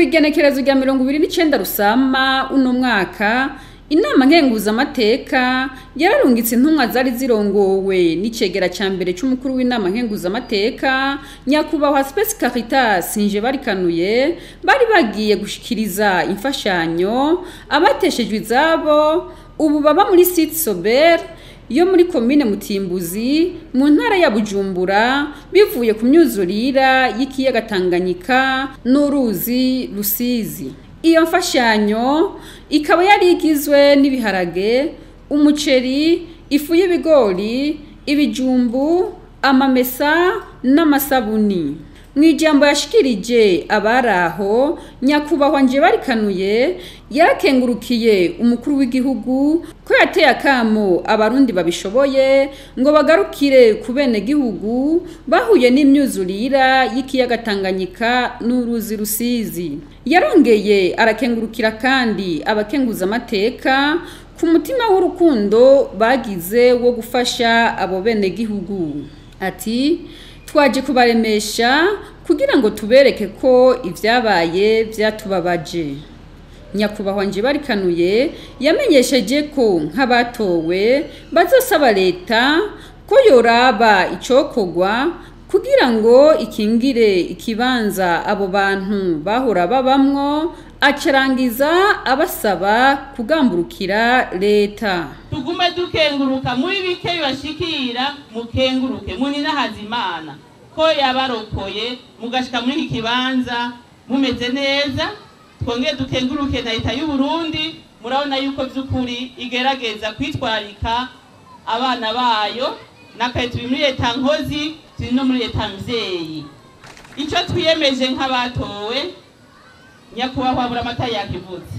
Ku igenekerezo rya 29 Rusama uno mwaka, inama nkenguzamateka yararungitse intumwa zari zirongowe n'icegera ca mbere c'umukuru w'inama nkenguzamateka, nyakubahwa Space Caritas Njebarikanuye, bari bagiye gushikiriza imfashanyo abateshejwe izabo ubu baba muri site Sober yo muri komine Mutimbuzi mu ntara ya Bujumbura, bivuye ku myuzurira y'ikiyaga Tanganyika n'uruzi Rusizi. Iyo mfashanyo ikaba yari igizwe n'ibiharage, umuceri, ifu y'ibigori, ibijumbu, amamesa n'amasabuni. Mu ijambo yashikirije abari aho, nyakubahwa Njebarikanuye yarakengurukiye umukuru w'igihugu ko yateye akamo abarundi babishoboye ngo bagarukire ku benegihugu bahuye n'imyuzurira y'ikiyaga Tanganyika n'uruzi Rusizi. Yarongeye arakengurukira kandi abakenguzamateka ku mutima w'urukundo bagize wo gufasha abo benegihugu. Ati: twaje kubaremesha kugira ngo tubereke ko ivyabaye vyatubabaje. Nyakubahwa Njebarikanuye yamenyesheje ko nk'abatowe bazosaba leta ko yoraba icokorwa kugira ngo ikingire ikibanza abo bantu bahora babamwo, acarangiza abasaba kugamburukira leta. Tugume dukenguruka muri bike bibashikira, mukenguruke muninahaza Imana ko yabarokoye mugashika muri iki kibanza mumeze neza. Twongere dukenguruke na leta y'u Burundi, murabona yuko vy'ukuri igerageza kwitwararika abana bayo, nakaye turi muri leta nkozi, turi no muri leta mvyeyi. Ico twiyemeje nk'abatowe, nyakubahwa Buramatari yakivutse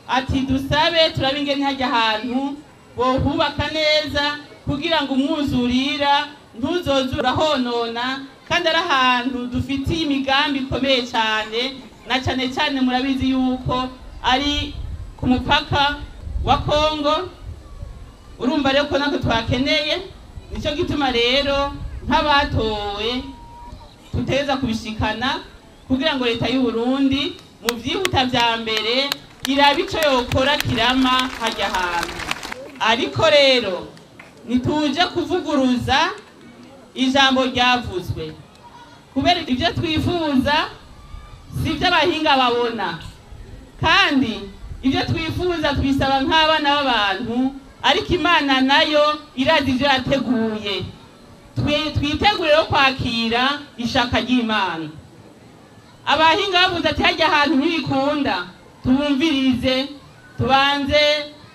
ati dusabe turabe ingene hajya ahantu bohubaka neza kugira ngo umwuzurira ntuzoze urahonona, kandi ari ahantu dufitiye imigambi ikomeye cyane, na cyane cyane murabizi yuko ari ku mupaka wa Kongo. Urumva rero ko natwe twakeneye, nicyo gituma rero nk'abatowe tuteza kubishikana kugira ngo leta y'u Burundi mu vyihuta vya mbere irabe ico yokora kirama hajya ahantu. Ariko rero ntituje kuvuguruza ijambo ryavuzwe, kubera ivyo twifuza si ivyo abahinga babona, kandi ivyo twifuza twisaba nk'abana b'abantu, ariko Imana nayo irazi ivyo yateguye. Twitegure rero kwakira ishaka ry'Imana. Abahinga bavuze ati hajya ahantu ntibikunda, tubumvirize, tubanze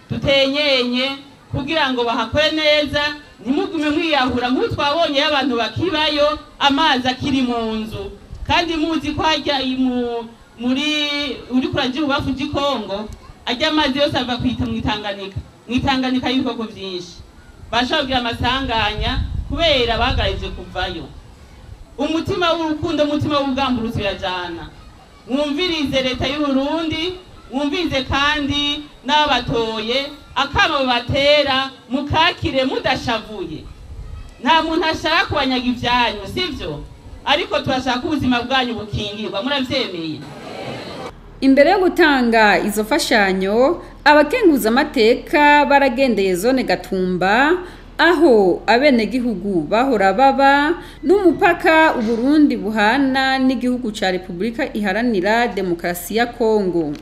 tutenyenye kugira ngo bahakore neza, ntimugume mwiyahura nk'uko twabonye abantu bakibayo amazi akiri mu nzu, kandi muzi ko hajya muri uri kuragira ububafu bw'i Kongo ajya amazi yose ava kwita mu Itanganika, y'ibikoko vyinshi bashobora kugira amasanganya kubera bagarije kuvayo. Umutima w'urukundo, umutima w'ubwamburuzi birajana. Mwumvirize leta y'u Burundi, mwumvirize kandi n'ababatoye, akamo babatera mukakire mudashavuye. Nta muntu ashaka kubanyaga ivyanyu, sivyo? Ariko turashaka ubuzima bwanyu bukingirwa, muravyemeye? Imbere yo gutanga izo fashanyo, abakenguzamateka baragendeye zone Gatumba aho abenegihugu bahora baba n'umupaka Uburundi buhana n'igihugu ca Repubulika Iharanira Demokarasi ya Kongo.